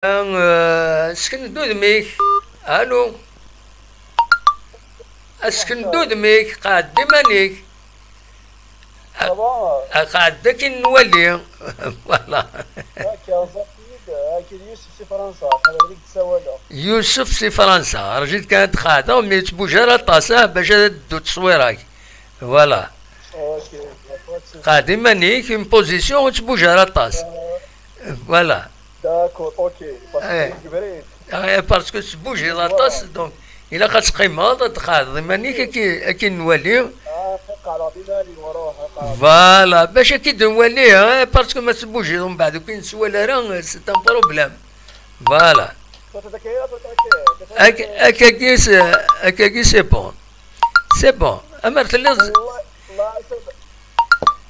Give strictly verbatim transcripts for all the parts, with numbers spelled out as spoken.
Euh, sken-d udem-ik. Allô. Sken-d udem-ik, qɛed iman-ik. Qɛed akin nwali. Voilà. Yusef si Fransa, rǧit kan ad t-qɛdeɣ, mi yettbujar aṭas, ah, bac ad d-teddu tteswira-k. Voilà. Qɛed iman-ik, une position, ur ttbujar aṭas. Voilà. D'accord, ok. Parce que tettbujiḍ aṭas, donc ilaq ad teqqimeḍ, ad tqeɛdeḍ iman-ik, akin nwali. Voilà, bac ad k-id-nwali, hein, parce que ma tettbujiḍ umbeɛd ur k-nettwali ara, c'est un problème. Voilà. Akkagi, c'est bon. C'est bon. Amer telliḍ.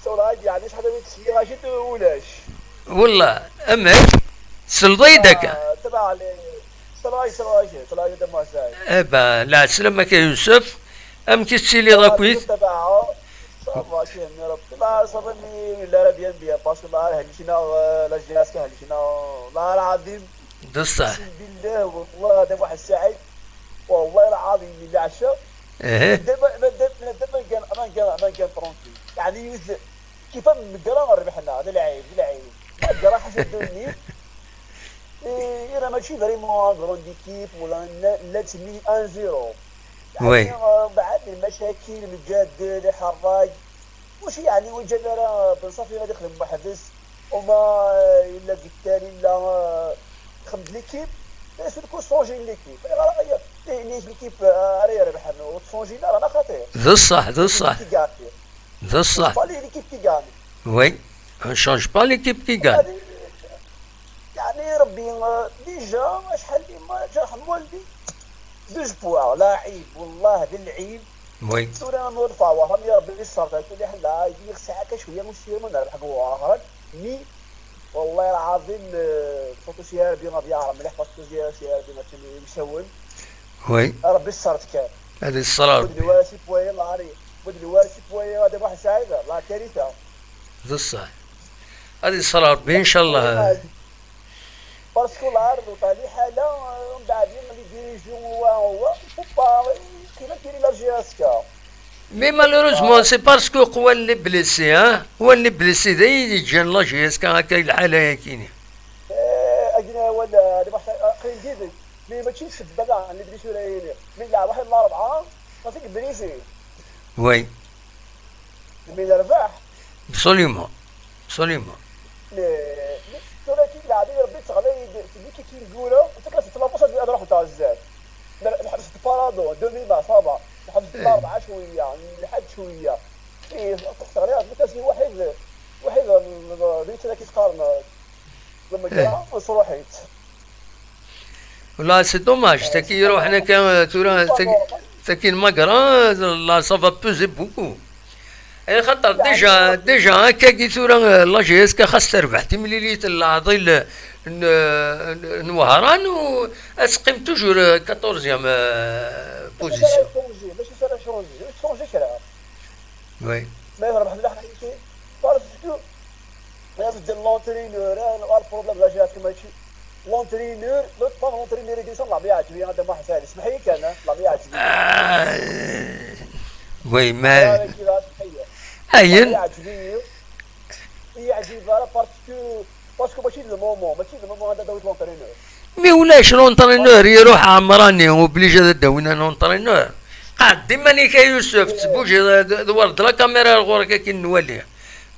Tura yeɛni acḥal ara k-sliɣ, acu ulac. Wallah, amek? Selḍ-iyi-d akka. Tura yeɛni, tura yeɛni, tura yeɛni, tura yeɛni, tura yeɛni. Eh ben, lɛeslama-k a Yusef. Amek i tettiliḍ akkit? Ça va, ça va, ça va, mais la bien, bien, parce que la, la, la, la, la, la, la, la, D ṣṣeḥ. Billah, wallah, d abuḥ ssaɛid. Wallah lɛaḍim, leɛca. Aha. Dama, dama, dama, dama, dama, dama, dama, tranquille. Yeɛni, yuz-, kif am meggreɣ rrbeḥ-nneɣ, d lɛib, d lɛib. Meggreɣ ḥaca ddunit. Eh, ira mačči vraiment grande équipe, wala n-, la tmi un zéro. Oui. Yeɛni, eh, mbeɛd lmacakil, lǧadel, iḥerrag. Mačči yeɛni ur ǧǧan ara Ben Safi ad ixdem weḥd-s, uma, eh, yella Guittel, yella, eh, ixdem-d l'équipe, d'un seul coup, ṣṣunji l'équipe. Ayɣer ara, eh, eh, l'équipe, eh, ara irebḥen, ur tt-ṣunjin ara, neɣ xaṭi? D ṣṣeḥ, d ṣṣeḥ. L'équipe qui gagne. D ṣṣeḥ. Pas l'équipe qui gagne. Oui, on change pas l'équipe qui gagne. Yeɛni, Rebbi, eh, déjà, acḥal di ma ǧerḥen waldi, d ujbuɛ, laɛib, wallah, d lɛib. Oui. Tura nurfa, wa, Ṛebbi yessarḍ, ala kulli ḥal, la, yexṣa akka cwiya usirem, nerbeḥ deg uɣrad, mi, wallahi lɛaḍim, eh, surtout si Ṛebbi ad yaɛer mliḥ, parce que si, si Ṛebbi mačči d imcawen. Oui. Ṛebbi yessarḍ kan. Ad yesser Ṛebbi. Ur d-newwi ara si pwayi, la, ur d-newwi ara si pwayi, ad iruḥ Saɛid, la karita. D ṣṣeḥ. Ad yesser Ṛebbi, incallah. Parce que la, la, liḥala, mbeɛd les dirigeants, wa, wa, faut pas, il faut pas tirer la G S K. Mais malheureusement, c'est parce que qwan les blessés, hein. Qwan les blessés, d ayen i d-ǧǧan la G S K akka i lḥala-agi-ni. Eh, akken, wala, d abaḥ-, aql-in did-k. Mais mačči d ssebba daɣen, les blessures-agi-ni. Mais la, waḥed larebɛa, mačči d blessé. Oui. Mais nerbeḥ. Absolument. Absolument. Mais, mais tura kif leɛdi Rebbi teɣli-d seg wiki kingura, ur teklaseḍ tlafus ad, ad ruḥent ɣer zdat. Nḥebs-d paradon, demi-ma, ça va. Nḥebs-d larebɛa cwiya, lḥedd cwiya. Ih, teɣli ɣer tmakasin waḥid, waḥid, d netta-agi qqaren, lmegra, nesruḥ-itt. Wala, c'est dommage, taki iruḥen akka, tura, taki, taki lmegra, la, ça va peser beaucoup. Eh, xaṭer déjà, déjà, akkagi tura, la G S K xas terbeḥ timlilit n leɛḍil n, n, n Wehran, u ad teqqim toujours quatorzième, euh, position. Mačči ara ichonji, mačči ara ichonji, ur ichonji kra. Oui. Ma terbeḥ d laḥayt-ik, parce que, ma teddi l'entraîneur, ah, le problème la G S K mačči. L'entraîneur, le, pas l'entraîneur i d-yusan, la mi yeɛǧeb-iyi, ad d-amuḥ sɛid, smeḥ-iyi kan, ah, la mi yeɛǧeb-iyi. Ah, oui, mais. Ayen. Yeɛǧeb-iyi, yeɛǧeb ara parce que, parce que mačči d le moment, mačči d le moment ad d-tawiḍ l'entraîneur. Mi ulac l'entraîneur, iruḥ Ɛemrani, obligé ad d-awin un entraîneur. Qɛed iman-ik a Yusef, tettbujiḍ, d, d wer d la caméra ar ɣur-k akin nwali.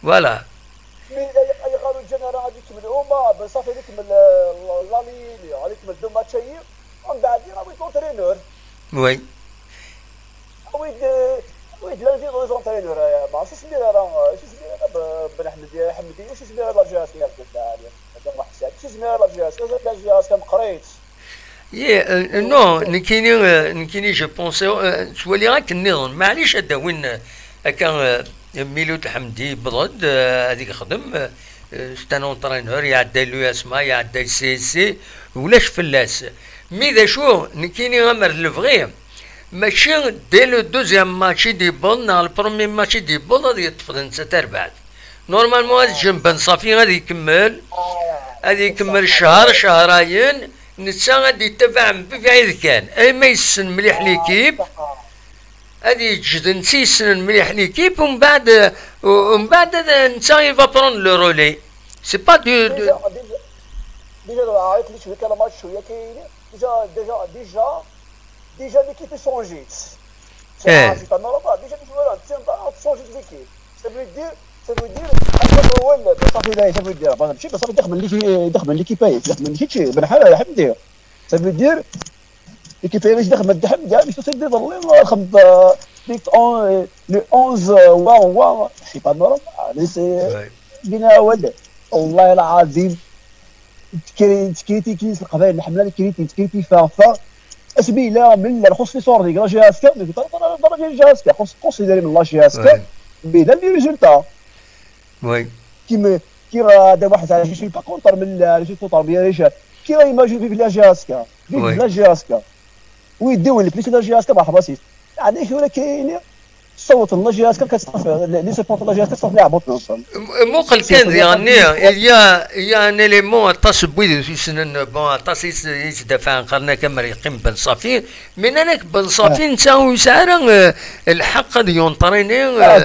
Voilà. Mi ay-, ayɣer ur ǧǧan ara ad ikemmel Uma, ben ṣafi ad ikemmel, eh, la, la ligne, ad ikemmel deux matchs-agi, umbeɛd ad yawi l'entraîneur. Oui. Awi-d, eh, awi-d lundi les entraîneurs, eh, ma, si smir ara, eh, si smir ara B-, Ben Ḥmed, eh, Ḥemdi, si smir ara la G S K, eh, Ben Ḥmed, si smir ara la G S K, la G S K meqqrit. Ye, euh, non, nekkini, euh, nekkini, je pense, euh, ttwaliɣ akken nniḍen. Maɛlic ad d-awin, euh, akka, euh, Milut Ḥemdi yewweḍ-d, euh, ad yexdem, euh, c'est un entraîneur, iɛedda l'U S M A, iɛedda C S C, ulac fell-as. Mi d acu, nekkini amer d lebɣi, mačči dès le deuxième match i d-yewweḍ, neɣ le premier match i d-yewweḍ, ad yeṭṭef d netta tarbaɛt. Normalement, ad ǧǧen Ben Safi ad ikemmel. Ad ikemmel ccher, cehrayen, netta ad d-ittabaɛ mebɛid kan. Ay ma yessen mliḥ l'équipe, ad yeǧǧ d netta yessnen mliḥ l'équipe, umbeɛd, umbeɛd ad netta il va prendre le relais. C'est pas du, du... ديجا ديجا ديجا دابا عيط لي شويه كان ماتش شويه كاين ديجا ديجا ديجا ديجا ليكيب شونجيت. إيه. سي با نورمال ديجا ديجا ولا تشونجيت ليكيب. سا فو دير سا فو دير هذا هو ال- صافي لا سا فو دير ماشي بصافي دخل ليكيب دخل ليكيب دخل ليكيب بحال حمدي. سا فو دير ليكيب دخل دخل ديال مش سيدي ظلي خمس ديك اون لو اونز وا وا سي با نورمال سي Ouais. بينا ولد والله العظيم تكري تكريتي كيس القبائل الحمله تكريتي تكريتي فا فا اسمي لا من لا خصني صور ديك لا جي اس كا مي كنت انا ضرب جي اس كا خص خصني داري من لا جي اس كا Ouais. بينا لي ريزولتا Oui. كيما كي راه هذا واحد على شي با كونتر من لا جي تو طربيه ريشا كي راه يماجيني في لا جي اس كا Oui. لا جي اس كا ويديو لك لا جي اس كا مرحبا سيدي يعني شو كاين صوت لا جي اس كا كتصرف لي سيبورت لا جي اس كا تصرف لي عبط نصل Muqel kan diɣenni, il y a, il y a un élément aṭas n wid ur t-yessnen, bon, aṭas i s- i yettdafaɛen qqaren akka mer yeqqim Ben Safi, mais nnan-ak Ben Safi netta ur yesɛi ara eh, lḥeqq ad yunṭrini eh,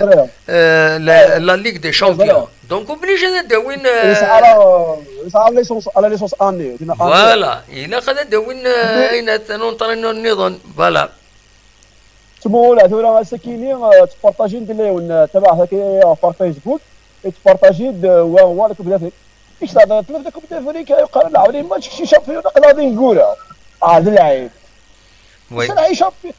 eh, la, la Ligue des Champions. Donc obligé ad d-awin eh, يسعى راه يسعى ليسونس على ليسونس اني Voilà, ilaq ad d-awin eh, ayen ad t-nunṭrini nniḍen. Voilà. تمول هذولا سكيني تبارطاجي ندير لهم تبع هكا في فيسبوك يتبارطاجي هو هو لك بدا فيك ايش هذا تلف لك بدا فيك يقال لا عاودي ما تشكي شامبيون قلا دي نقوله هذا العيب Oui. سرعي شامبيون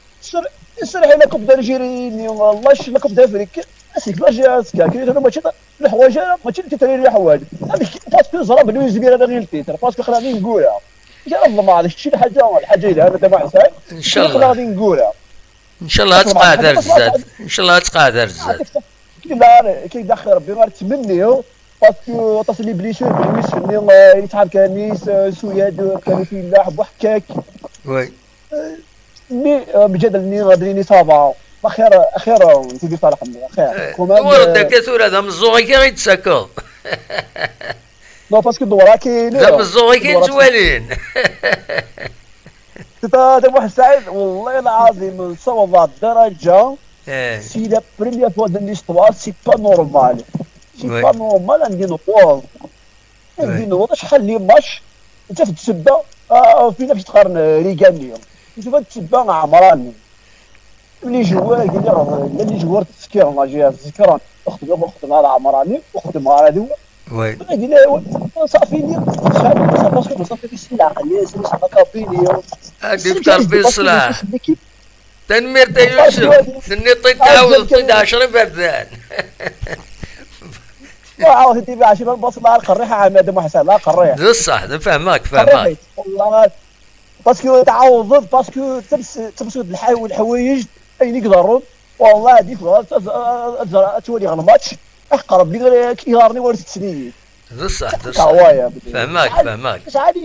سرعي لك بدا الجيريني والله شي لك بدا فيك اسيك لا جي اس كا كي ماشي الحوايج ماشي اللي تتري الحوايج هذيك باسكو زرا بلوز بيرا داغي التيتر باسكو خلاني نقولها يا الله ما عرفت شي حاجه الحاجه اللي انا تبع حسين إن شاء الله. غادي نقولها إن شاء الله تقعد الزاد. إن شاء الله تقعد الزاد. كي لا كي داخل ربي غير تمنيو باسكو تصلي بلي سور بلي سني يتعب كاني سوياد كانوا في لاعب وحكاك Oui. مي بجد اللي غادريني صافا خير خير سيدي صالح خير Tura d akka tura d ameẓẓuɣ-ik i ɣ-id-tsakeḍ. Non, parce que دورا كاين D ameẓẓuɣ-ik i nettwalin. هذا واحد سعيد والله العظيم نصوض الدرجه Eh, C'est la première fois de l'histoire, c'est pas normal. C'est Ouais. Pas normal, عندي نقوض. عندي Ouais. نقوض شحال لي ماتش انت في التسبه آه في نفس تقارن ريغاني انت في التسبه عمراني. لي جوار قال لي راه لا لي جوار تسكير لا جي تسكير اخت اخت مع عمراني اخت مع هذا Oui. قال لي صافي لي شحال صافي صافي بسم الله عليه صافي كابيلي هادي في تربي الصلاح. Tanemmirt a Yusef, tenniḍ-t-id tɛawdeḍ-t-id ɛecra iberdan. عاودتي بها شي بصمه على القريحه عماد محسن لا قريح D ṣṣeḥ, d fehmeɣ-k, fehmeɣ-k. والله باسكو تعوض باسكو تمسود الحوايج اين يقدرون والله هذيك تولي على الماتش احق ربي غير كيهارني ولا تسنيي D ṣṣeḥ, d ṣṣeḥ. كوايا Fehmeɣ-k, fehmeɣ-k. مش عارف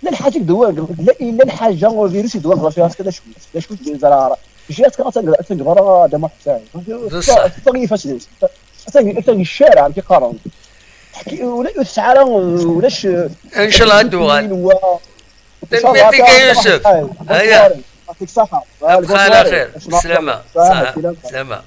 لا الحاجه دوار لا الا الحاجه فيروس يدوار في راسك لا شويه لا شويه زراره ماشي تقرا تنقرا هذا ما حساب D ṣṣeḥ. تنقي فاش تنقي الشارع كي قارن ولا يسعى ولاش إن شاء الله ad d-tuɣal. Tanemmirt-ik a Yusef. Aya. يعطيك الصحه Abqa ɛla xir. Slama. Slama.